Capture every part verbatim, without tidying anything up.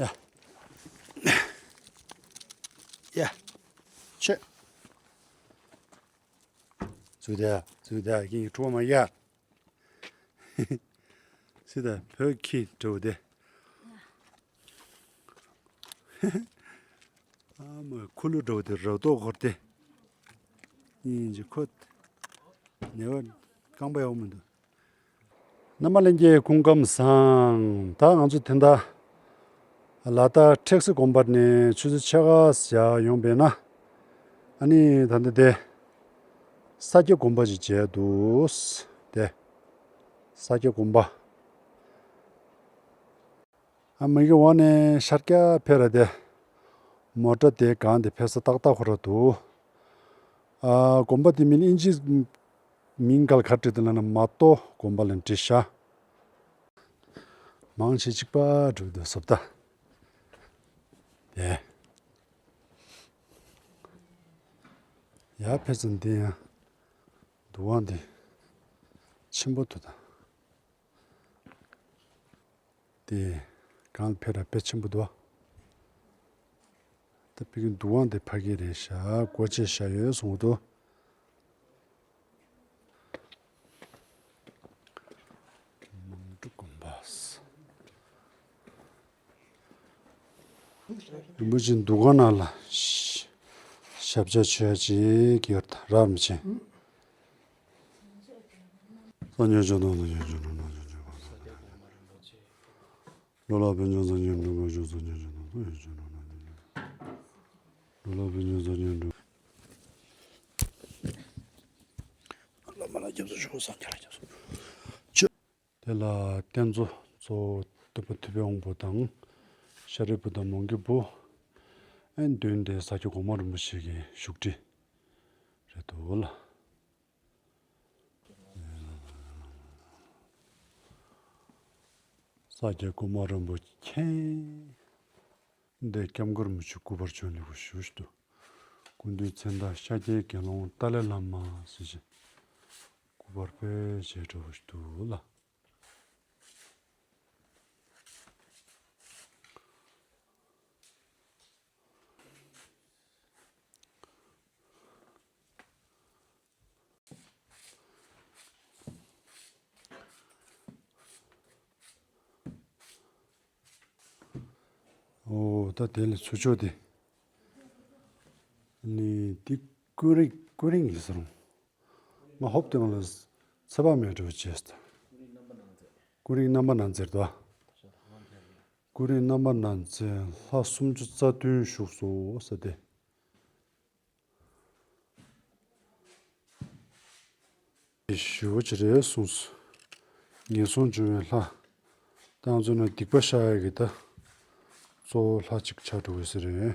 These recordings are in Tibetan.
ཡ། ཡ། ཆེ། ཚུགས་ད། ཚུགས་ད། ཁྱེད་ཀྱི་ཁྲོ་མ་ཡ། སི་ད་བོད་ཁྱི་འདྲ་བོ་དེ། ཨ་མ་ཁུ་ལུ་འདྲ་བོ་དེ་རབ་ཏོག་འཁོར་དེ། ཡིན་གྱི་ཁོ། ནེ་བ་རྐང་པ་ཡག་མི་འདུག་རྣམ་པ་ལྷན་རྒྱས་སྐུ་ཁམས་བཟང་། ད་ང་ཚོ་དེ་འདྲ་ལ་དྭགས་ཁྲེགས་སེ་དགོན་པ་ནས་ཆུ་ཚོད་ཕྱེད་ཀ་བཞག་ཡོང་བས་ན། ཨ་ནི་ད་ལྟ་དེ་ས་སྐྱ་དགོན་པ་ཞིག་མཇལ་འདུག་དེ་ས་སྐྱ་དགོན་པ། ཨ་མ་གི་འོག་ནས་ཤར་རྒྱག་ཕེབས་ར་དེ། མོ་ཊ་དེ་གང་དེ་ཕེབས་ས་ཏག་ཏག་ཁོ་ར་འདུག་ཨ་དགོན་པ་དེ་མིང་ཨིན་ཇི་མིང་ག་ལ་ག་བྲིས་འདུག་ལབ་ན་མ་ཏོ་དགོན་པ་ལབ་བྲིས་ཤག་མང་ཆེ་གཅིག་པ་འགྲོ་འདུག་བཟོ་ལྟ། དེ། ཡར་ཕེབས་ཙམ་དེ་ཡང་། འདུ་ཁང་དེ་ཆེན་པོ་འདུག་ད། དེ་གང་ལ་ཕེབས་ར་དཔེ་ཆེན་པོ་འདུག་ད་ཕ་གི་འདུ་ཁང་དེ་ཕ་གི་རེད་ཤག་སྒོ་ཕྱེ་བཞག་ཡོད་གསུངས་འདུག་དམངས་སྒྲུབ་དགོན་པ། རིན་པོ་ཆེ་འདུ་ཁང་ནང་ལ་ཞབས་བཅགས་ཞུ་ཡ་ཅིག་ཡོད་ད་རག་མི་ཆེ། སངས་རྒྱས་ཆོས་དང་སངས་རྒྱས་ཆོས་དང་སངས་རྒྱས་ཆོས་དང་། ལོ་ལ་ཕན་ཆད་སངས་རྒྱས་འགྲོ་དགོས་ཆོག་སངས་རྒྱས་ཆོས་དང་སངས་རྒྱས་ཆོས་དང་། ལོ་ལ་ཕན་ཆད་སངས་རྒྱས་འགྲོ། བླ་མ་ལ་སྐྱབས་སུ་མཆིའོ། སངས་རྒྱས་ལ་སྐྱབས་སུ་མཆིའོ། དེ་ལ་རྟེན་གཙོ་གཙོ་བོ་སྟོན་པ་ཐུབ་པའི་དབང་པོ་དང་། ཤཱ་རིའི་བུ་དང་མོའུ་འགལ་བུ། ཨེ་མདུན་དེ་ས་སྐྱ་གོང་མ་རིན་པོ་ཆེ་གི་བཞུགས་ཁྲི་རེད་འདུག་ལ། ས་སྐྱ་གོང་མ་རིན་པོ་ཆེ་མཁྱེན། འདི་སྐྱབས་མགོན་རིན་པོ་ཆེ་སྐུ་པར་བྱོན་ལེགས་པོ་ཞུ་ཞུ་དུ། སྐུ་མདུན་མཚན་བདག་ཤཱཀྱའི་དགེ་སློང་ཏཱ་ལའི་བླ་མ་ཟེར་ཞིང་། སྐུ་པར་དཔེ་བྱས་འགྲོ་ཞུ་དུ་ལ། ཨོ་ད་དེ་ལས་ཚུར་ཕྱོགས་དེ། ནི་འདི་ཀུན་རིག་ཀུན་རིག་ཡིན་ཟེར། ང་ཧོབ་སྟེང་ལ་ཚེ་དཔག་མེད་འགྲོ་བྱས། ཀུན་རིག་རྣམ་པར་སྣང་མཛད་དོ། ཀུན་རིག་རྣམ་པར་སྣང་མཛད་ལྷ་སུམ་ཅུ་རྩ་བདུན་བཞུགས་སོ་ཟེར་ཏེ། ཞུ་བ་ཅི་རེད་གསུངས་སོ། ངན་སོང་སྦྱོང་བའི་ལྷ། ཏང་ཚོ་ན་སྡིག་པ་བཤགས་ཡ་གི་ད། གཙོ་བོ་ལྷ་གཅིག་ཆགས་འགྲོ་གི་ཟེར་རེད།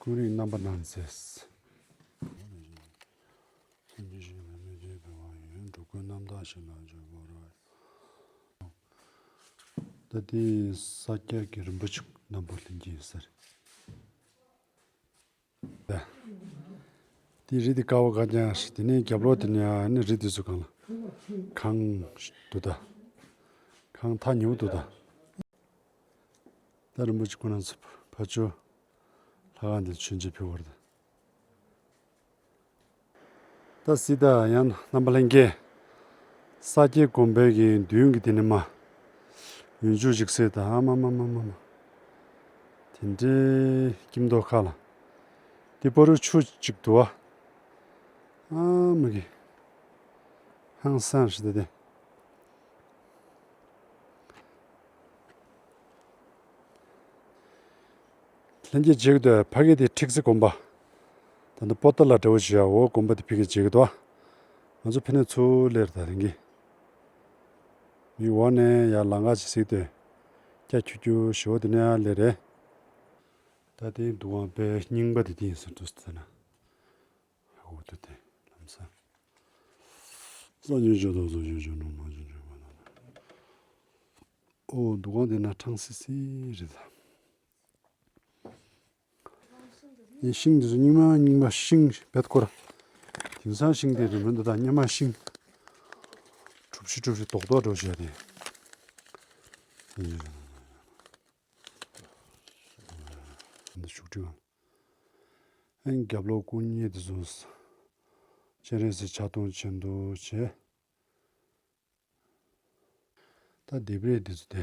ཀུན་རིག་རྣམ་པར་སྣང་མཛད། སེམས་ཅན་ཞིག་མེད་མོད་ཅེས་པའི་དབང་ཡོད། འགྲོ་ཀུན་རྣམ་དག་ཞིག་ལ་འཇུག་པར། ད་དེ་ས་སྐྱ་གི་རིན་པོ་ཆེ་རྣམ་པར་ལྷན་སྐྱེས་ཟེར། དེ་རི་དེ་ཀ་བ་ག་ཀྱང་ཞིག་དེ་ནས་རྒྱབ་ལོགས་དེ་ནས་ཨ་ནི་རི་དེ་ཚོ་གང་ལ་གང་འདུག་ད། གང་ཐག་ཉེ་བོ་འདུག་ད། ད་རིན་པོ་ཆེ་ཁོ་རང་ཚོ་ཕར་ཕྱོགས་ལྷ་ཁང་འདིར་མཆོད་མཇལ་ཕེབས་པར་ད། ད་སྲིད་ད་ཡང་རྣམ་པ་ལྷན་རྒྱས། ས་སྐྱའི་དགོན་པའི་གི་མདུན་གྱི་དེ་ནས་མ། ཡུལ་ཆུ་ཅིག་སེ་ད་ཨ་མ་མ་མ་མ་མ། དེ་འདྲའི་སྐྱིད་མདོག་ཁ་ལ། དེ་པ་རུ་ཆུ་ཅིག་འདུག་ཨ། ཨ་མ་གི། ཧང་སང་ཞིག་ད་དེ། ལྷན་རྒྱས་མཇལ་གི་འདུག་ཕ་གི་དེ་ཁྲིག་སེ་དགོན་པ། ད་ནི་པོ་ཏ་ལ་འདྲ་བོ་ཞིག་ཡ་འོ་དགོན་པ་དེ་ཕ་གི་མཇལ་གི་འདུག་ང་ཚོ་ཕ་ནས་ཚུར་སླེབས་ད་རིང་གི། མི་འོག་ནས་ཡར་ལམ་ཁ་ཅིག་གཟིགས་ཏེ། སྐྱ་ཁྱུ་ཁྱུ་ཞོ་དེ་ནས་ཡར་སླེབས་རེད། ད་དེ་འདུ་ཁང་པའི་རྙིང་པ་དེ་དེ་ཡིན་ཟེར་འདུག་ཟེར་ན། འོ་ད་དེ་ལམ་སང་། སངས་རྒྱས་ཆོས་དང་སངས་རྒྱས་ཆོས་དང་སངས་རྒྱས་ཆོས་དང་། ཨོ་འདུ་ཁང་དེ་ན་གྲང་སི་སི་རེད་ད། ཡིན་ཤིང་འདི་ཚོ་རྙིང་མ་རྙིང་མ་ཤིང་བེད་སྐོར། དེང་སང་ཤིང་དེ་རིང་མིན་འདུག་ད་སྔོན་མ་ཤིང་། གྲུ་ ཕྱི་དྲོ་ཞིག་རྡོག་རྡོག་འགྲོ་བྱས་ཏེ། འདི་ཤུགས་དྲི་བ། ཨན་རྒྱབ་ལོགས་སྐུ་བརྙན་དེ་ཚོ་སྤྱན་རས་གཟིགས་ཕྱག་སྟོང་བྱེད་འདུག་བྱས། ད་ལྡེབས་རིས་འདི་ཚོ་དེ།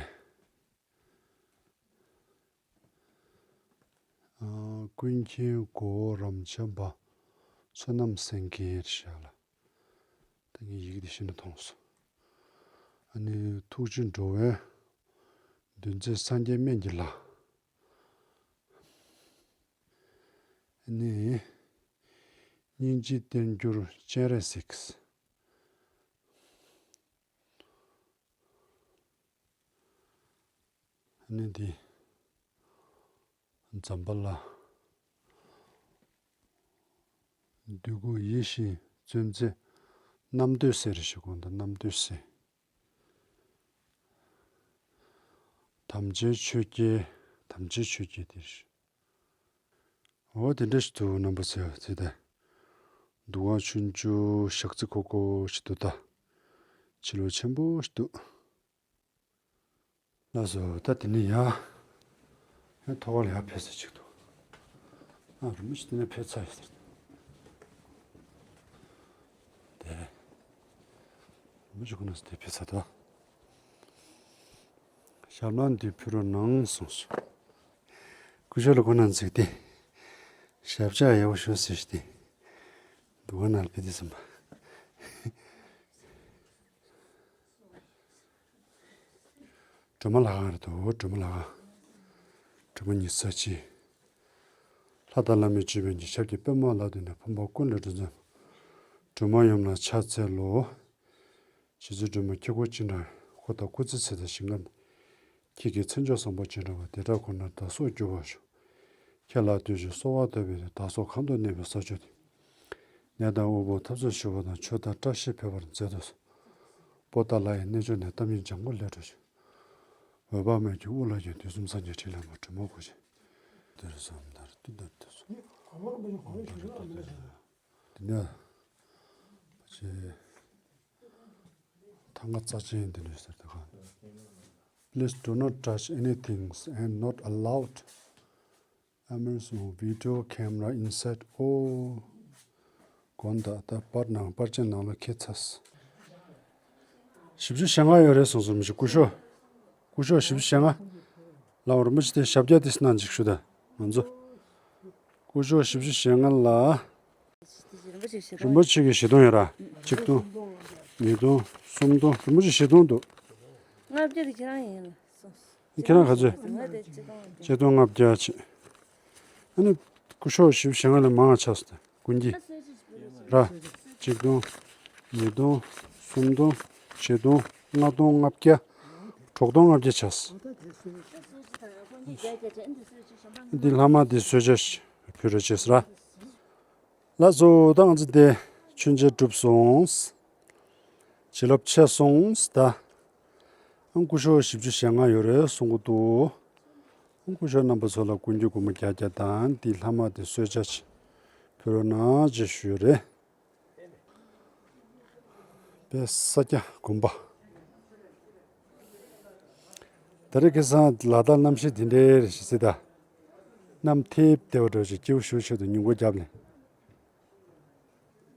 ཨ། ཀུན་མཁྱེན་གོ་བོ་རམ་འབྱམས་པ་བསོད་ནམས་སེང་གེ་ཞེས་ལ། ད་ངས་ཡི་གེ་འདི་ཤེས་ན་མཐོང་སོང་། ཨ་ནི་ཐུགས་རྗེ་འགྲོ་བའི་འདུལ་མཛད་སངས་རྒྱས་སྨན་གྱི་བླ། ཨ་ནི་སྙིང་རྗེ་བསྟན་འགྱུར་སྤྱན་རས་གཟིགས། ཨ་ནི་འདི། ཛམ་བྷ་ལ། འདོད་དགུ་ཡིད་བཞིན་མཚོན་རྩེ་རྣམ་ཐོས་སྲས་རེ་ཞིག་དགོངས་དང་རྣམ་ཐོས་སྲས། དམ་ཅན་ཆོས་རྒྱལ། དམ་ཅན་ཆོས་རྒྱལ་དེ་རེ་ཞིག་འོ་དེ་འདྲ་ཞིག་འདུག་རྣམ་པ་ཚོས་ཚེ་དང་། འདུ་བ་ཆུང་ཆུང་ཞག་རྩི་ཁོ་ཁོ་ཞིག་འདུག་ད། ཕྱི་ལོ་ཆེན་པོ་ཞིག་འདུག་ལགས་སོ། ད་དེ་ནས་ཡ། ཡང་ཐོག་ལ་ཡར་ཕེབས་ས་ཅིག་འདུག་ཨ། རིན་པོ་ཆེ་དེ་ནས་ཕེབས་ཚར་ཡོད་ཟེར། དེ། རིན་པོ་ཆེ་ཁོ་ན་དེ་ཕེབས་ཚར་འདུག་ཞབས་ལྷམ་འདི་ཕུལ་རོགས་གནང་གསུངས་སོང་། སྐུ་ཞབས་ལ་ཁོ་ན་འཛེགས་ཏེ། ཞབས་བཅགས་ཡག་པོ་ཞུ་ཟེར་ཞུས་ཏེ། འདུག་ག་ནང་ལ་ཕེབས་ཏེ་ཟིན་པ། སྒྲོལ་མ་ལྷ་ཁང་རེད་དོ། སྒྲོལ་མ་ལྷ་ཁང་། སྒྲོལ་མ་ཉི་ཤུ་རྩ་གཅིག་ལྷ་དང་བླ་མའི་ཇི་བཞིན་ཞབས་ཀྱི་པདྨོ་ལ་བརྟེན་ནས་ཕོངས་པ་ཀུན་ལས་སྒྲོལ་མཛད། སྒྲོལ་མ་ཡུམ་ལ་ཕྱག་འཚལ་ལོ། རྗེ་བཙུན་སྒྲོལ་མ་ཁྱེད་ཁོ་ཅི་འདྲ། ཁོ་དང་སྐུ་ཚེ་ཚེ་དང་ཞིང་ཁམས། ཁྱེད་ཀྱི་མཚན་མཆོག་བཟང་པོ་ཅི་འདྲ་བ། དེ་འདྲ་ཁོ་ནར་བདག་སོགས་འགྱུར་བར་ཤོག་ཁྱེད་ལ་བསྟོད་ཅིང་གསོལ་བ་བཏབ་པའི་བདག་སོགས་གང་དུ་གནས་པའི་ས་ཕྱོགས་དེ། ནད་དང་དབུལ་པོ་འཐབ་རྩོད་ཞི་བ་དང་ཆོས་དང་བཀྲ་ཤིས་འཕེལ་བར་མཛད་དུ་གསོལ། པོ་ཏཱ་ལ་ཡི་གནས་མཆོག་ནས་གཏམ་སྙན་ལྗང་གུ་ལས་འཕྲོས་ཤིང་། འོད་དཔག་མེད་ཀྱི་དབུ་ལ་བརྒྱན། དུས་གསུམ་སངས་རྒྱས་ཕྲིན་ལས་མ། སྒྲོལ་མ་སྐུ་ཞབས། དེར་བསམ་དར་ཏི་དར་ཏི་སོ། དེ་ནས་ཕྱི་ཐང་ག་རྩ་ཆེན་འདི་འདྲ་ཟེར་ཏེ་གང་། Please do not touch anything and not allowed. Amazon video camera inside all. དགོན་དང་ད་པར་ནང་པར་ཆས་ནང་ལ་ཁྱེར་ཚར། བཞི་བཅུ་ཞེ་ལྔ་ཡོད་རེད་གསུངས་སོང་མི་ཞིག་སྐུ་ཞབས། སྐུ་ཞབས་བཞི་བཅུ་ཞེ་ལྔ། ལའོ་རིན་པོ་ཆེ་དེ་ཞབས་རྒྱ་དེ་གནང་ཅིག་ཞུ་ད། ང་ཚོ། སྐུ་ཞབས་བཞི་བཅུ་ཞེ་ལྔ་ལ། རིན་པོ་ཆེ་གི་བཞེད་དོན་ཡོད་ར། གཅིག་སྟོང་། ཉིས་སྟོང་། གསུམ་སྟོང་། རིན་པོ་ཆེ་བཞེད་དོན་འདུག་ལྔ་བརྒྱ་དེ་ཁྱེད་རང་ཡིན་ལ་གསུངས། ཁྱེད་རང་ག་ཚོད། ང་དེ་གཅིག་སྟོང་ལྔ་བརྒྱ། གཅིག་སྟོང་ལྔ་བརྒྱ་བྱས། ཨ་ནི། སྐུ་ཞབས་བཞི་བཅུ་ཞེ་ལྔ་ལས་མང་བ་ཆགས་སོང་སྟེ་དགུན་གྱི། ར། གཅིག་སྟོང་། ཉིས་སྟོང་། གསུམ་སྟོང་། བཞི་སྟོང་། ལྔ་སྟོང་ལྔ་བརྒྱ། དྲུག་སྟོང་ལྔ་བརྒྱ་ཆགས་སོང་། འདི་ལྷག་མ་འདི་གསོལ་ཇ་ཕུལ་རོགས་བྱེད་ཟེར། ལགས་སོ། ད་ང་ཚོ་འདི་མཆོད་མཇལ་གྲུབ་སོང་། བྱིན་རླབས་ཆེ་སོང་ད། ཨང་སྐུ་ཞབས་བཞི་བཅུ་ཞེ་ལྔ་ཡོད་རེད་གསུང་གི་འདུག་ཨང་སྐུ་ཞབས་རྣམ་པ་ཚོ་ལ་སྐུ་འགྱུར་སྒོར་མོ་བརྒྱ་བརྒྱ་དང་འདི་ལྷག་མ་དེ་གསོལ་ཇ་ཅིག་ཕུལ་རོགས་གནང་ཅེས་ཞུས་རེད། དཔལ་ས་སྐྱ་དགོན་པ། ད་རེས་ཁ་སང་ལ་དྭགས་གནམ་གཤིས་དེ་འདྲའི་རེད་ཞེས་ཟེར་ད། གནམ་ཐིབས་བདེ་བ་འདྲ་ཞིག་སྐྱིད་པོ་ཞེ་པོ་ཆེ་འདུག་སྙིང་པོ་བརྒྱབ་ནས།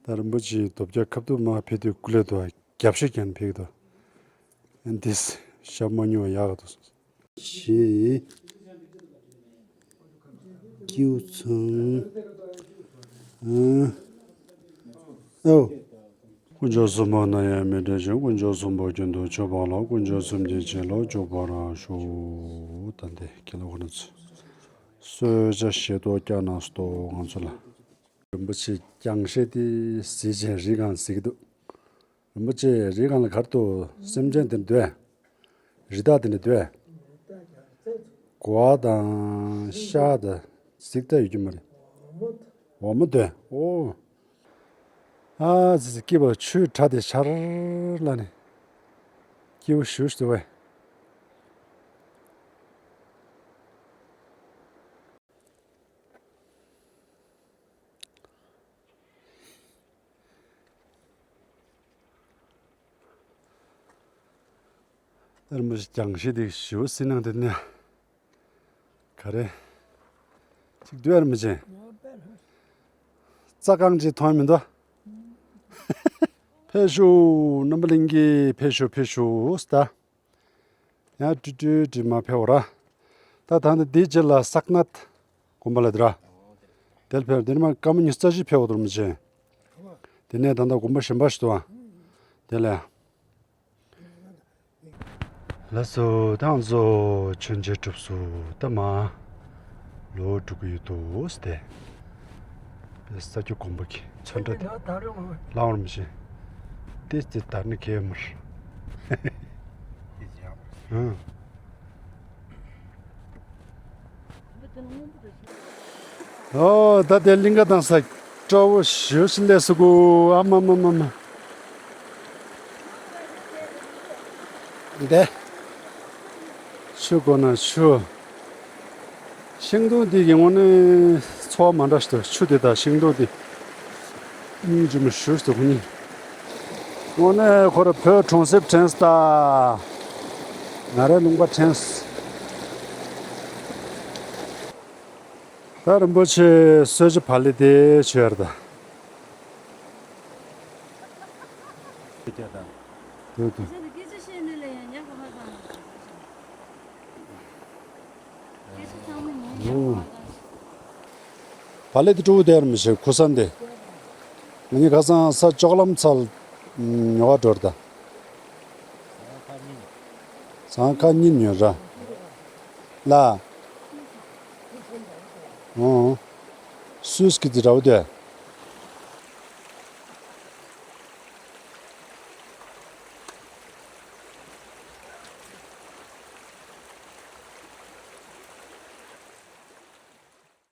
ད་རིན་པོ་ཆེའི་རྡོ་བརྒྱ་ཁ་ཐུག་མར་ཕེབས་དུས་སྐུ་ལས་དུ་རྒྱབ་ཤོད་ཀྱང་ཕེབས་འདུག་འདིས་ཞབས་མ་ཉུང་བ་ཡག་འདུག་ཞེས་སྐྱིད་པོ་ཚང་ཨ་ཨོ། དཀོན་མཆོག་གསུམ་པོ་ནམ་ཡང་མི་བསྐྲད་ཅིང་། དཀོན་མཆོག་གསུམ་པོ་རྒྱུན་དུ་ཆོས་འཕགས་ལ། དཀོན་མཆོག་གསུམ་གྱི་བྱིན་རླབས་འཇུག་པར་ཤོག་ད་འདི་ཁྱེད་ལ་འོ་ན་ཚོས་གསོལ་ཇ་བཞེས་ཏོ་བཀྱག་ན་སྟོ་ང་ཚོ་ལ། རིན་པོ་ཆེ་རྒྱང་ཤེལ་དེ་གཟིགས་བྱས་རི་སྒང་གཟིགས་འདུག་རིན་པོ་ཆེ་རི་སྒང་ལ་གར་དུ་སེམས་ཅན་དེ་འདུག་རི་དྭགས་དེ་འདྲ་འདུག་གོ་བ་དང་ཤ་དང་གཟིག་ད་ཡོད་ཀྱི་མ་རེད། འོ་མ་འདུག་ཨོ། ཨ་ཙི་ཙི་སྐྱིད་པ་ཆུའི་སྒྲ་དེ་ཤར་ལ་ནི། སྐྱིད་པོ་ཞུ་ཞུ་བས། ཨ་རི་མོ་ཞིག་ཀྱང་ཤི་དེ་ཞིའུ་སི་ནང་དེ་ནས་ག་རེ་ཅིག་དུས་ཨ་རི་མོ་ཅན་རྩྭ་གང་ཅིག་མཐོང་མི་འདུག་ཕེབས་ཤོག་རྣམ་པ་གླིང་གི་ཕེབས་ཤོག་ཕེབས་ཤོག་ད། ཡང་ཀྲུ་ཀྲུ་ཀྲི་མ་ཕེབས་ར། ད་ད་ནི་འདིའི་རྗེས་ལ་སག་ནད་དགོན་པ་ལ་དེ་ར། དེ་ལ་ཕེབས་དེ་ནི་མ་སྐར་མ་ཉི་ཤུ་རྩ་བཞི་ཕེབས་འོ་དོར་མི་བྱེད། དེ་ནས་ད་ལྟ་དགོན་པ་གཞན་པ་ཞིག་ཏུ་བ། དེ་ལ། ལགས་སོ་ད་ང་ཚོ་མཆོད་མཇལ་གྲུབ་སོང་ད་མ། ལོག་འགྲོ་གི་ཡོད་དོ་ཟེར་ཏེ། ས་སྐྱ་དགོན་པ་གི་ཚོན་ཁྲ་དེ་ལག་འོར་མི་ཤེས། ཏེ་ཏེ་ད་ནི་གས་མར། ཨང་། ཨོ་ད་དེ་གླིང་ག་དང་ས་སྤྲོ་བོ་ཞུ་ཞིག་ལས་སུ་གུ་ཨ་མ་མ་མ་མ། འདི། ཆུ་དགོས་ན་ཆུ། ཤིང་སྡོང་འདི་གི་ངོ་ནས་འཚོ་བ་མ་འདྲ་ཞིག་འདུག་ཆུ་དེ་དང་ཤིང་སྡོང་འདི། ཨུམ་ཅུ་མོ་ཞུ་ཞིག་འདུག་ཁོ་གཉིས། དངོས་གནས་ཁོ་ར་བོད་གྲོང་གསེབ་དྲན་སོང་ད། ང་རའི་ལུང་པ་དྲན་སོང་། ད་རིན་པོ་ཆེ་གསོལ་ཇ་བག་ལེབ་དེ་མཆོད་ཡར་ད། དུ་དུ། ཨོ། བག་ལེབ་དེ་སྤྲོ་བོ་དེ་ཡར་མི་བྱེད་ཁུ་སན་དེ། ང་གཉིས་ཁ་སང་ས་ཅོག་ལམ་ཚལ་ཉོ་བ་འགྲོ་ར་ད། ཟངས་ཁ་གཉིས་ཉོས་ར། ལ། ཨོ། སུས་ཀྱི་དེ་འདྲ་བོ་དེ།